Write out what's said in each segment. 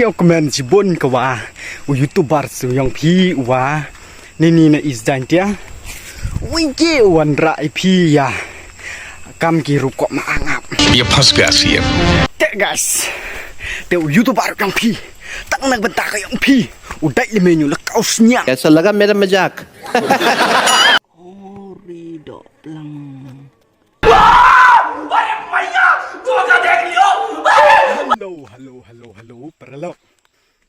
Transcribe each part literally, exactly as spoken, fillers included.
Ïoh kmen shibun ka wa u YouTuber shu ïong phi wa. Nini na is dain tia. Wiki wanrah i phi ya. Kam ki rukom ma angap. Ye phas gas ye. Te guys. Te u YouTuber ïong phi. Tang na benta ka ïong phi. U dai le menu la kau sniang. Kaisa laga mera majak. Hori dok lang. Hello, hello, hello, hello, paralok.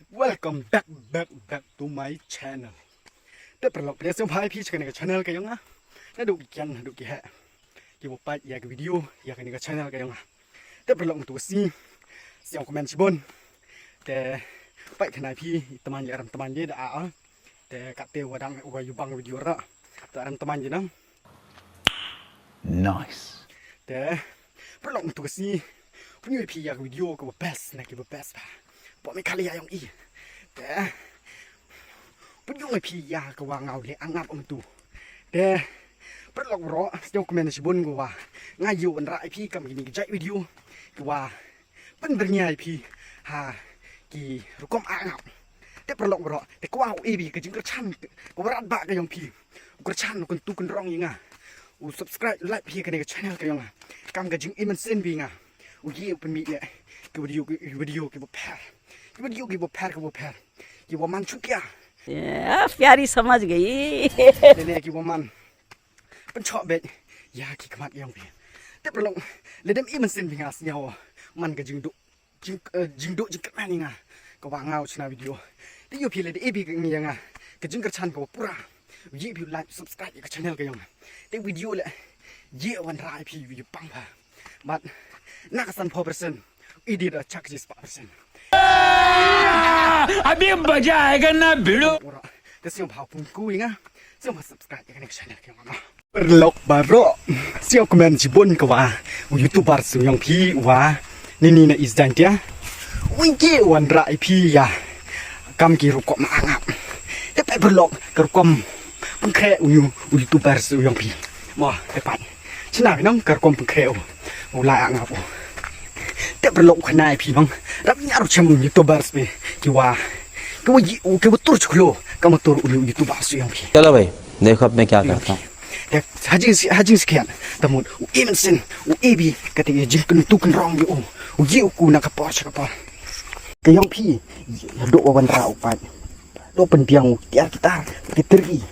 Welcome back, back, back to my channel. Te paralok, phi sngewbha phi sha kane ka channel ka ïong nga. Naduh ki kiang, naduh ki heh. Ki wa pait ïa ka video ïa kane ka channel ka ïong nga. Te paralok, ntu si. Sngewkmen shibun. Te pait khana phi, teman ïa ram teman ïa da a. Te kate wa dang wa ïu bang video ra. Te ram teman ïa nang. Nice. Te paralok, ntu ka sngi pynïoh phi ïa ka video ka ba best na ki ba best ba pok mi kali ïa ïong i. Te pynïoh phi ïa ka wa ngaw le angap ong tu. Te paralok bro, sdang kmen shibun ka wa nga ïoh wanrah phi kam kini ka jait video ka wa pynbyrngia phi ha ki rukom angap. Te paralok bro, te ka wa u ebi ka jingkyrchan ka wa rat ba ka ïong phi. U kyrchan u kyntu kynrong ïa nga. U subscribe, like phi kane ka channel ka ïong nga. Kam ka jing imen sen bi nga. U ye u pynmih le ki video, ki video ki ba pher. Ki video ki ba pher, ki ba pher. Ki wa man chukia. Ya, pyari samajh gayi. Te ne ki wa man pynchok bek ïa ki khmat ïong phi. Te paralok, le dem imen sen bi nga sngew man ka jingduk jing, eh, jingduk jingkyrmen ïa nga ka wa ngaw shna video. Te ïoh phi le de ebi ka ngi ïa nga ka jingkyrchan ka wa pura. Ye phi like, subscribe ïa ka channel ka ïong nga. Te video le ye wanrah phi video pang pha. But na ka san pho percent, i di da chak jis pa percent. Abhi maza aayega na bhidu. Te sngewbha pun ku ïa nga, sngewbha subscribe ïa kane ka channel ka ïong nga. Paralok baroh, sngewkmen shibun ka wa u YouTuber shu ïong phi wa. Nini na is dain tia. Wiki wanrah i phi ïa kam ki rukom ma angap. Te pait paralok ka rukom pynkhreh u, u YouTuber shu ïong phi. Mo, te pait. Shna phi nong ka rukom pynkhreh u. U la angap u. Te paralok, khana i phi nong. Rap ïa ruh chem u YouTuber shu ki wa. Ki wa yi u ki wa tur chuklo. Ka ma tur u YouTuber shu ïong phi. चलो भाई, देखो अब मैं क्या करता हूँ। Te ha jingsi-, ha jingskhiat, ta mut u imen sen, u ebi kate ka jingkyntu kynrong ïa u. U ye u ku na ka por sha ka por. Ka ïong phi, ïa dok wa wanrah u pait. Dok pynbiang u tiar kitar, ki tyrki.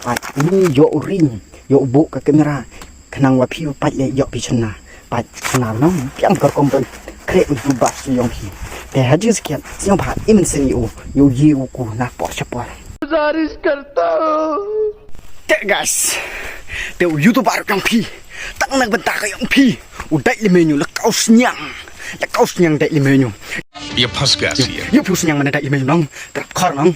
Pait, ni ïoh u ring, ïoh u buk ka kamera. Khnang wa phi u pait le ïoh phi chynna. Pait, chynna nong, biang ka rukom pynkhreh u YouTuber shu ïong phi. Te ha jingskhiat, sngewbha imen sen ïa u, ïa u ye u ku na por sha por. Te guys, te u YouTuber ïong phi, tang na benta ka ïong phi, u dai le menu, la kau sniang, la kau sniang dai le menu. Ye phas gas ye. Ye phi u sniang mana dai le menu nong, trap khor nong.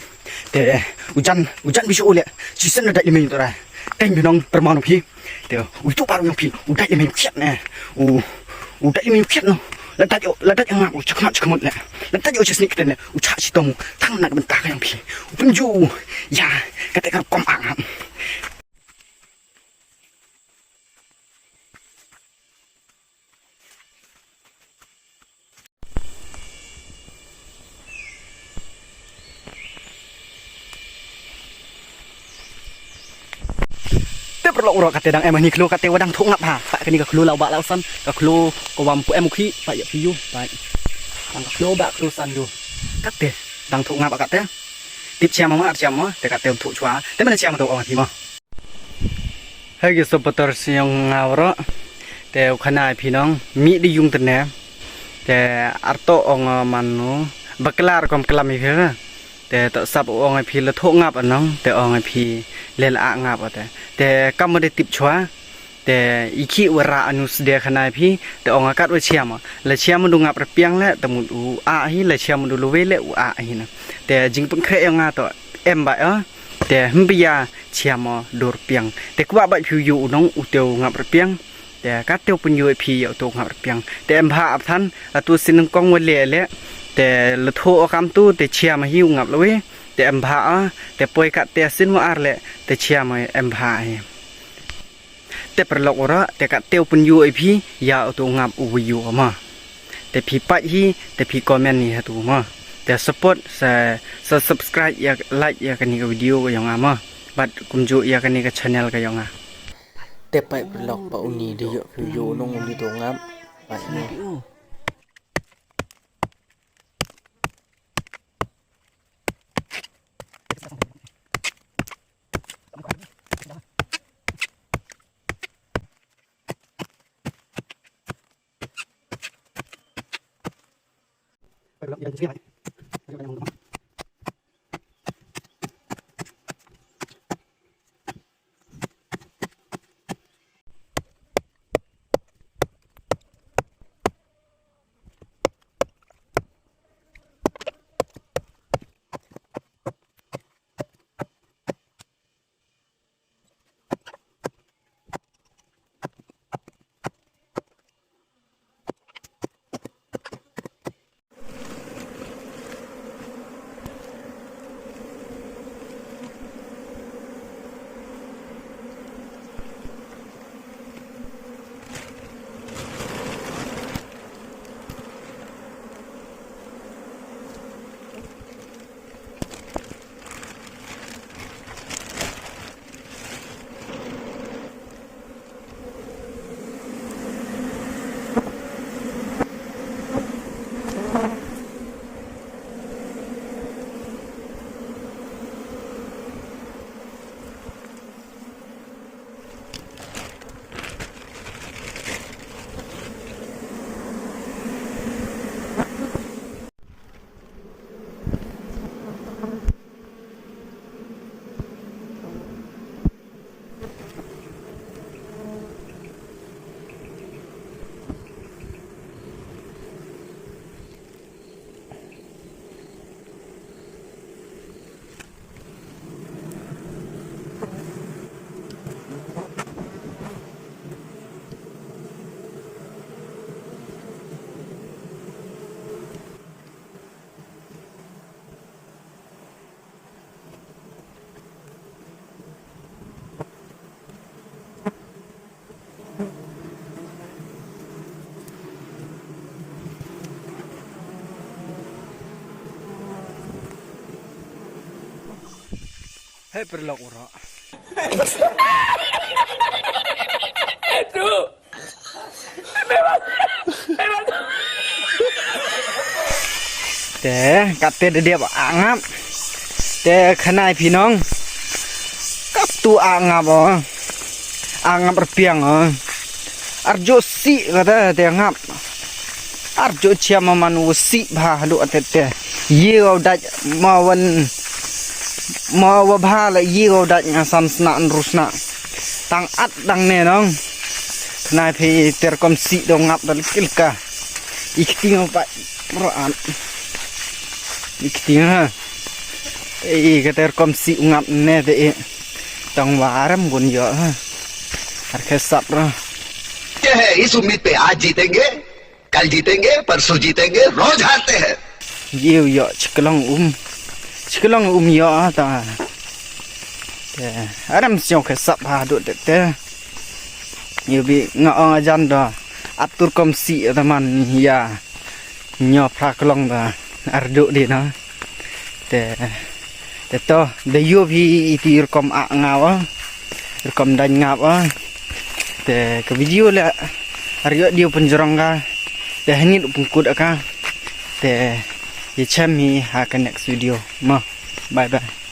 Te u jan, u jan bi shu u le, chi sen na dai le menu to ra. Teng bi nong permanu phi. Te u YouTuber ïong phi, u dai le menu khiat ne. U, u dai le menu khiat no. La dai o, la dai ngap u chakmat chakmat le. La dai o chesnik ten le. U chak chitom u tang na benta ka ïong phi. U pynju. Ya, kate ka rukom angap. Te paralok bro, kate dang em ani khlo, kate wa dang thuh ngap ha. Pait kani ka khlo la u ba la u san, ka khlo ka wa ym pu em u khi, pait ïa phi ïu, pait. Dang ka khlo ba khlo san ïu. Kate dang thuh ngap kate. Tip chiam ma, chiam ma, te kate thuh chwa. Te mana chiam to ong phi ma. Hei ki supporter sniang nga bro. Te u khana phi nong, mi di yung tene. Te arto ong man nu. Bakla rukom klam i phi. Te to sap u ong phi la thuh ngap nong. Te ong phi le la ngap te. Te kam de tip chwa. Te i khi wa ra anu sde khana phi. Te ong kat wa chiam. La chiam du ngap rpiang le. Te mut u a hi la chiam du luwe le u a hi na. Te jingpynkhreh ïong nga to em ba ïa. Te hynbia chiam o dur piang. Te kwah bad phi u ïoh u nong u te u ngap rpiang. Te kate u pynïoh phi ïa u te u ngap rpiang. Te em bha ap than, atu sin nyngkong wa le le. Te la thuh o kam tu, te chiam hi u ngap lawi. Te em bha a, te poi kate sin wa ar le, te chiam o em bha hi. Te paralok ura, te kate u pynïoh phi, ïa u te u ngap u wa ïoh ma. Te phi pait hi, te phi comment hi ha tu ma. Te support sa, sa subscribe ïa, like ïa kane ka video ka jong nga mo. Bad kumjuh ïa kane ka channel ka jong nga. Te peit paralok, pat uni dei ïoh phi ïoh nong uni dong ngam. Peit uni. Hei, paralok, ura. Te, kate da dep ah ngap. Te, khanai phi nong. Katu ah ngap o. Ah ngap rpiang o. Arjo sih kata te ngap. Arjo chiam man u sih bha haduh te te. Ye u dait ma wan ma wa bha la ye u dait nga san sna nru sna. Tang at dang ne nong. Khnai phi ter kom sih dong ngap dal kilka. Ikting pa ro an. Ikting ha. Ei ka ter kom sih ngap ne te e. Tang waram gun yo ha. Ar khe sap ro. ये है, इस उम्मीद पे आज जीतेंगे, कल जीतेंगे, परसों जीतेंगे, रोज हारते हैं। Ïew ïoh chiklong um. Chiklong um ïoh ah ta. Te, aram sñiaw khe sap ha dut te te. Ïew bi nga ong ajan da. Atur kom si ta man ya. Ñiaw phra klong da. Ar dut di na. Te, te to, da ïoh bi iti rukom ah ngaw ah. Rukom dañ ngap ah. Te ka video le ar ïoh diu pynjrong ka. Te hanit u pynkut ka. Te ïa chem hi ha ka next video. Ma. Bye bye.